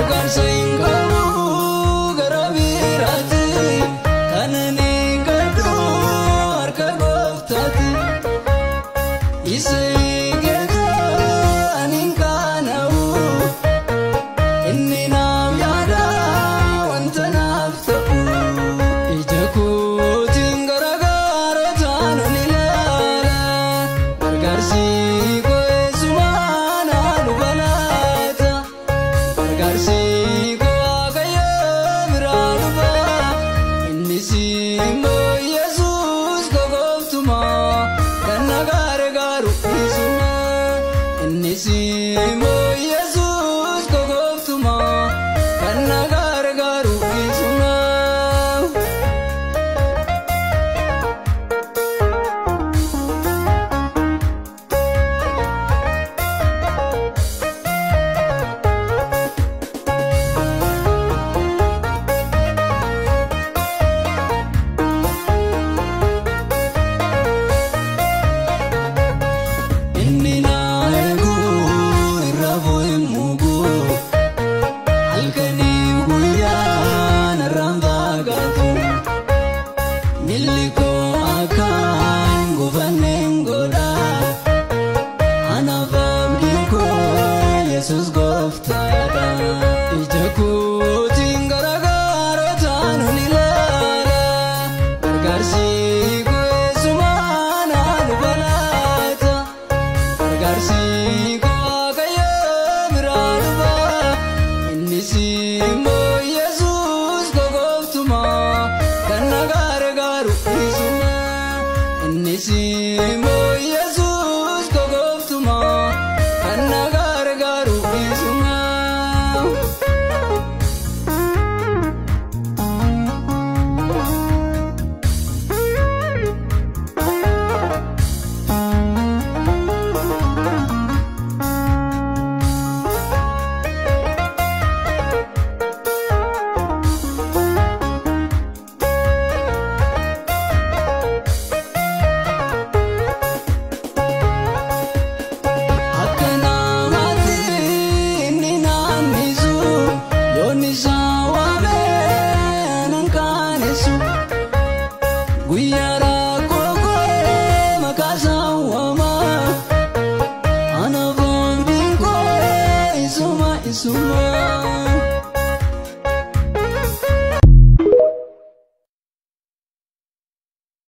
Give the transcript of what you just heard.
Gargaarsa hin qabu gara biraatti, kan ani gadhu harka gooftaatti. Isa eeggata ani hin qaana'u, inni naaf yaada wanta naaf ta'u. Ija kootiin gara gaarotaa nan ilaala, gargaarsi koo eessumaa na dhufa laata? Gargaarsi koo Waaqayyo biraa dhufa, innis immoo Yesuus koo gooftumaa kan na gargaaru isuma. Innis immoo Yesuus koo gooftumaa kan na gargaaru isuma. Inni na eegu irra hin mugu, halkanii guyyaa narraan fagaatu. Miilli koo akka hin gufanne hin godha, anaaf abdiin koo Yesuus gooftaadha. Ija kootiin gara gaarotaa nan ilaala, gargaarsi koo eessumaa na dhufa laata? Gargaarsi koo Waaqayyo biraa dhufa, innis immoo